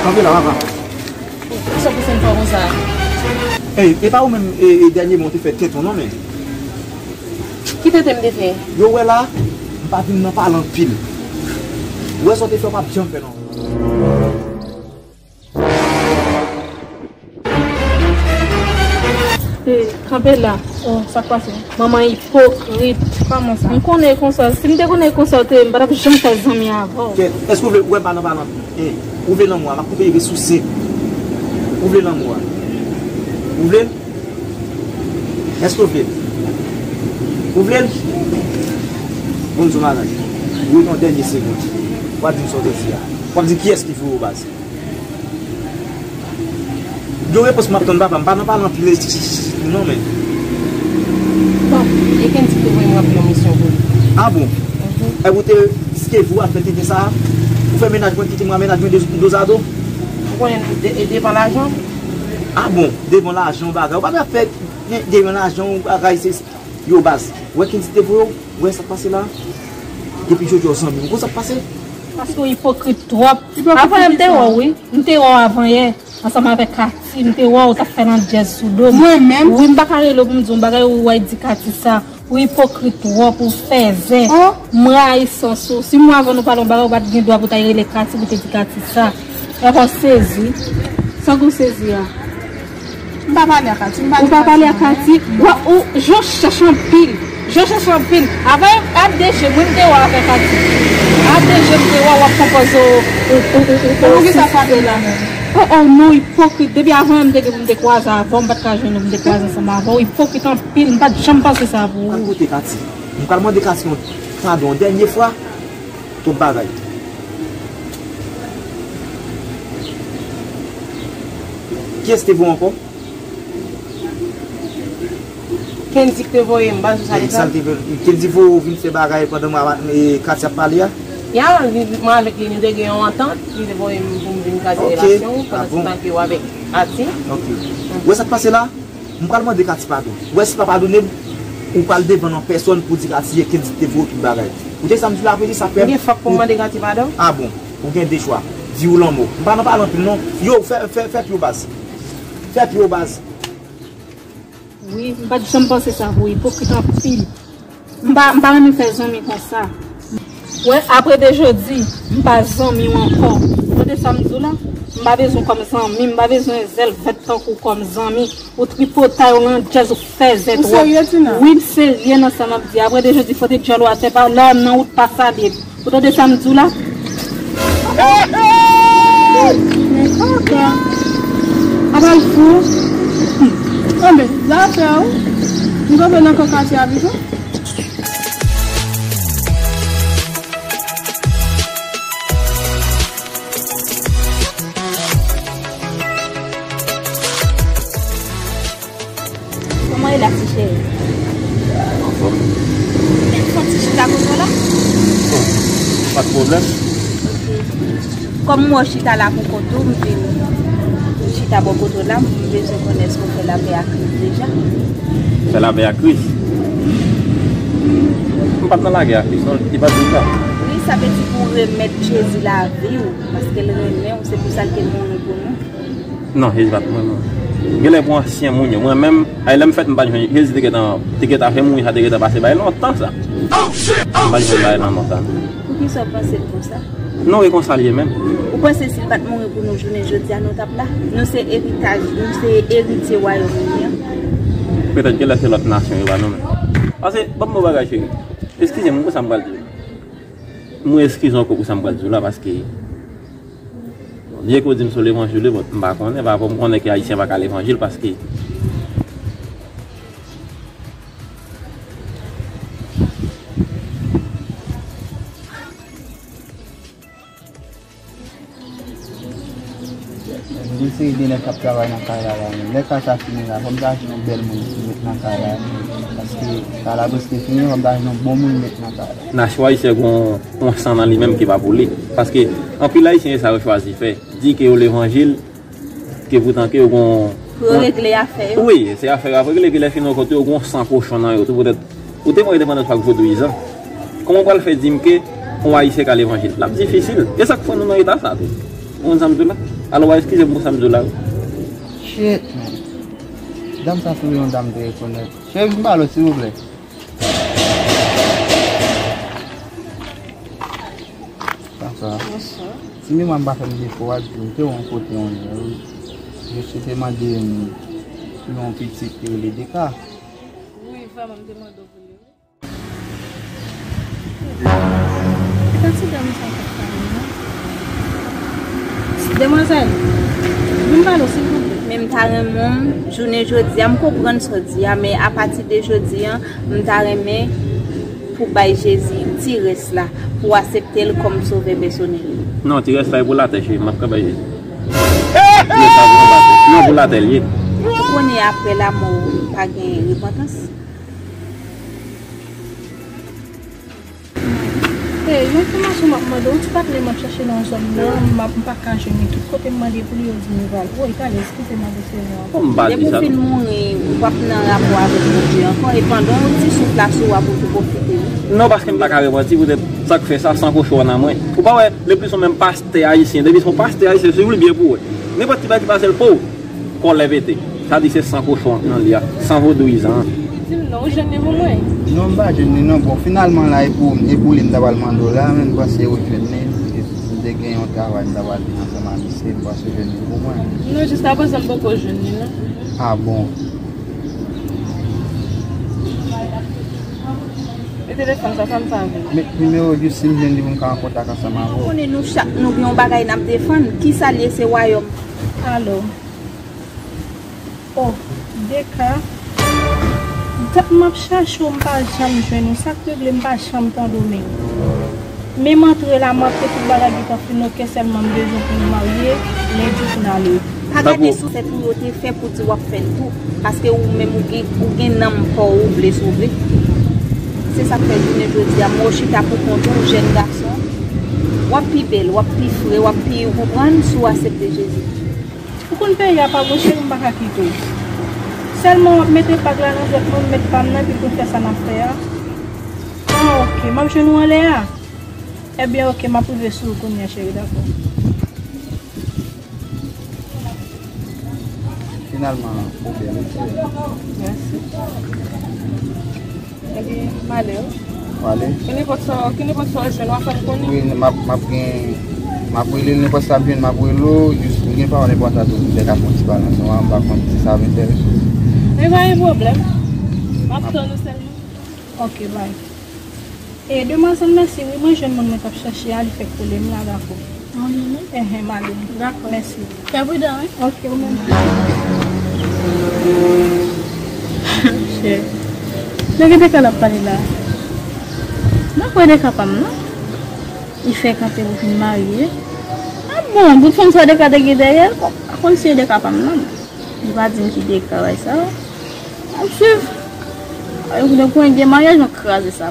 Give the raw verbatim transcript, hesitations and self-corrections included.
Kanpe la, papa. Kisa pou fè m fè konsa? Ey, e pa ou menm, e, e, dènyèman ou te fè tenten w non, men. Ki tenten m te fè? Yo wè la, m pa vin nan pale anpil. Ou wè sa w te fè, w p ap janm fè non. Hey, kanpe la. Oh, sa k pase? Manman ipokrit. Kòman sa? M konnen konsa. Si m te konnen konsa, w te, m pa t ap janm fè zanmi avè w. Kèt, èske w vle wè m pa nan palan? Hey, ou vle lanmou a, m ap koupe rive sou senk. Ou vle lanmou a? Ou vle l? Èske w vle l? Ou vle l? Bon, m di w bagay. Ou ret yon dènye segonn. W ap di m sa w te di a. W ap di kiyès ki voye w baz. Yon repons m ap tann papa, m pa nan pale anpil non men. Bon, e Kendy ki te voye m ranpli yon misyon pou li. Ah bon? Mhm. Epi ou te skevi w ap fè tenten sa a? Ou fè mennaj mwen kite mwen, mennaj mwen de, dozado? Ou konnen de, e devan lajan? Ah bon, devan lajan bagay. Ou pa ka fè de, devan lajan bagay se, yo baz. Ou wè Kendy te voye w? Ou wè sa k pase la? Depi jodi a w zanmi m. Ou konn sa k pase? Paske w ipokrit twòp. Ipokrit pou kisa? Avanyè m te wè w wi. M te wè w avanyè. Ansanm avèk Katy, m te wè w t ap fè landjèz sou do m. Mwen menm? Wi, m pa ka rele w pou m di w yon bagay, ou wè di Katy sa. Ou ipokrit twòp, ou fèzè. Oh. M rayi sans ou. Si m wè avan nou pale yon bagay, ou pa t gen dwa pou w ta rele Katy pou te di Katy sa. Epi w sezi. Sa w sezi a? M pa pale a Katy, m pa di Katy. Ou pa pale a Katy? Ou, ou, jan w chèche anpil. Jan w chèche anpil. Avanyè, ap deje, mwen m te wè avèk Katy. Ap deje, m te wè w ap konpoze, ou, ou, ou, ou, ou, ou, poukisa w frape la menm? Oh, oh, non, ipokrit. Depi avanyè m te gen pou m te kwaze avè w, m pa t ka jwenn ou pou m te kwaze ansanm avè w. Ipokrit anpil, m pa t janm panse sa pou ou. Al kote Katy. M pral mande Katy yon padon yon dènye fwa. Twòp bagay. Kiyès te voye w ankò? Kendy ki te voye m, baz ou sa li fè? Kendy voye w vin fè bagay pandan mwen avèk, e, Katy ap pale a? Ya, li, mwen avèk li, nou te gen yon antant, li te voye m pou m vin kase relasyon, pandan se tan ke w avèk Katy. Ok. Ou wè sa k pase la? M pral mande Katy padon. Ou wè si l pa padone m, ou pral devan nan pèsòn pou di Katy e Kendy ki te voye w tout bagay. Ou tande sa m di w la, aprè sa fè m. Ebyen, fòk pou m mande Katy padon? Ah bon, ou gen de chwa. Di ou lanmò. M pa nan pale anpil non. Yo, fè, fè, fè pye w baz. Fè pye w baz. Wi, m pa t janm panse sa pou ou, ipokrit anpil. M pa, m pa renmen fè zanmi konsa. Wè, apre de jodi, m pa zanmi w ankò. Tande sa m di w la? M pa bezwen w kòm zanmi, m pa bezwen zèl vèt tankou w kòm zanmi. Ou tripotay, ou landjèz, ou fèzè twòp. Ou serye, Tina? Wi, m serye nan sa m ap di. Apre de jodi, fout djòl ou atè, pa lè m nan wout, pa salye m. Ou tande sa m di w la? Men kaka. Apa l fou? Anben, zafè w. M kanpe nan kan Katy abite. Kòman e la, ti cheri? Anfòm. Ou fè yon ti chita kote w la? Oh, pa t pwoblèm. Ok. Kòm m wè w chita la pou kont ou, m vin chita bò kote w la, m bezwen konnen èske w fè lapè ak Kris deja? Fè lapè ak Kris? M pa t nan lagè ak Kris non, li pa t di m sa. Wi, sa vle di pou w remèt Jezi lavi w, paske l renmen w, se pou sa l te mouri pou nou. Non, Jezi pa t mouri non. Genlè pou ansyen moun yo. Mwen menm, ay lè m fèt m pa t jwenn, Jezi te gentan, te gentan fè mouri sa, te gentan pase bay lontan sa. M pa t jwenn bagay lanmò sa non. Poukisa w panse l konsa? Nou rekonsalye menm. Ou panse si l pa t mouri pou nou jounen jodi a, nou t ap la? Nou se eritaj, nou se eritye wayòm li an. Petèt genlè se lòt nasyon yo ba nou menm. Pase, ban m yon bagay cheri. Eskize m, konsa m pral di w. Mwen eskize w ankò pou sa m pral di w la, paske Bondye ke w di m sou levanjil wi, but m pa konnen, pa fò m konnen ke ayisyen pa ka levanjil, paske Gen seri de nèg k ap travay nan kay la la, men lè kay sa fini la, fò m ta jwenn yon bèl moun pou met nan kay la, paske kay la prèske fini, fò m ta jwenn yon bon moun met nan kay la. Nasyon ayisyen gen yon, yon san nan li menm ki pa pou li, paske anpil ayisyen se sa yo chwazi fè, di ke yo levanjil, ke poutan ke yo gon, pou yo regle afè yo. Wi, se afè yo ap regle, ke lè fini yo kontre yo gon san kochon nan yo tou, poutèt ou te pran endepandans pa k vodouyizan. Kòman w pral fè di m ke yon ayisyen ka levanjil? L ap difisil. E sa k fè nou nan eta sa tou. Ou konn sa m di w la? Alò, w a eskize m pou sa m di w la, wi. Shit, man. Dam sa sanble yon dam m te rekonèt. Cheri, m pale w, silvouplè. Bonswa. Bonswa. Si memwa m pa fè m defo, w a di m te wè yon kote yon lè, wi. Mesye te mande m pou yon pitit ki rele Deka. Wi, vrèman, m te mande w pou li, wi. E pa ti dam sa k ap pale, non. Demwazèl, vin pale w, silvouplè. Men m ta renmen w, jounen jodi a, m konprann sa w di a, men apati de jodi a, m ta renmen pou bay Jezi ti rès la, pou w aksepte l kòm sovè pèsonèl ou. Non, ti rès la e pou latè, cheri, m ap ka bay Jezi. Ti rès la pou latè. Non, pou latè l ye. Ou konnen apre lanmò, pa gen repantans. Hey, yon enfòmasyon m ap mande w, yon ti patnè m ap chache nan zòn nan, m ap, m pa ka jwenn li. Tout kote m mande pou li, yo di m li pa la. Woy, talè, eskize m avèk se jan an. Bon, m pa di sa. Depi w fin mouri, w p ap nan rapò avèk Bondye ankò, e pandan yon ti souf la sou w a pou w pwofite, wi. Non, paske m pa ka repanti poutèt sa k fè sa, san kochon an nan mwen. Ou pa wè, le plus ou menm pastè ayisyen, depi se yon pastè ayisyen, swiv li byen pou w wè. Nenpòt ti bagay ki pase l pou w. Kòlè pete. Sa di se san kochon nan li a, san vodouyizan an. Di m non, ou jwenn li pou mwen? Non, m pa jwenn li non. Bon, finalman la, e pou, e pou li m ta pral mande w la, men m panse ou jwenn li. M te gen yon travay m ta pral fè ansanm a misye, m panse ou jwenn li pou mwen. Non, jiskaprezan m poko jwenn li non. Ah bon? E telefòn sa, sa m sa vle. Met nimewo w jis si m jwenn li pou m ka an kontak ansanm avè w. Ou konnen nou chak nou gen yon bagay n ap defann. Kisa l ye, se wayòm? Alo. Oh, Deka. Dat m ap chache w, m pa janm jwenn ou. Sa k regle m pa janm tande w menm. Men m antre la, m antre tout bagay gentan fin oke, sèlman m bezwen pou nou marye, lendi pou n ale. Pa gade sou tèt ou yo te fè pou di w ap fè l tou, paske ou menm ou gen, ou gen nanm pa w ou vle sove. Se sa k fè jounen jodi a, m wè w chita pou kont ou, jèn gason. W ap pi bèl, w ap pi fre, w ap pi, ou konprann, si w aksepte Jezi. Ou konn peyi a pa bon, cheri, m pa ka kite w. Sèlman w ap mete bag la nan dwèt mwen, m met pa m nan, epi pou fè sa n ap fè a. Ah, oke, m ap jwenn ou anlè a. Ebyen, oke, m ap rive sou ou kounye a, cheri, dakò. Finalman, ou bèl, wi, cheri. Mèsi. Ebyen, m ale wi. Ou ale? Ki nenpòt sa, ki nenpòt sa w jwenn, w a fè m konnen. Wi, m ap, m ap gen, m ap rele l, nenpòt sa m jwenn, m ap rele w, jis m gen pawòl enpòtan tou pou m te ka fè yon ti pale ansanm avè w, m pa konn si sa ap enterese w. Men pa gen pwoblèm. M ap tann ou sèlman. Oke, bay. E, demwazèl, mèsi, wi, mwen jwenn moun mwen t ap chache a, li fèk rele m la, dakò. Mwen menm? Enhen, m ale. Dakò. Mèsi. Fè pridan, wi. Oke, ou menm. Chè. Nèg de ka l ap pale la. Mwen kwè de ka pa m, non. Li fè kanpe pou fin marye. Ah bon, bout fanm sa de ka te gen dèyè l, bon, pa konn si e de ka pa m, non. Li pa di m ki de ka bay sa. M ap swiv. Ay, ou konnen pou gen maryaj, mwen kraze sa.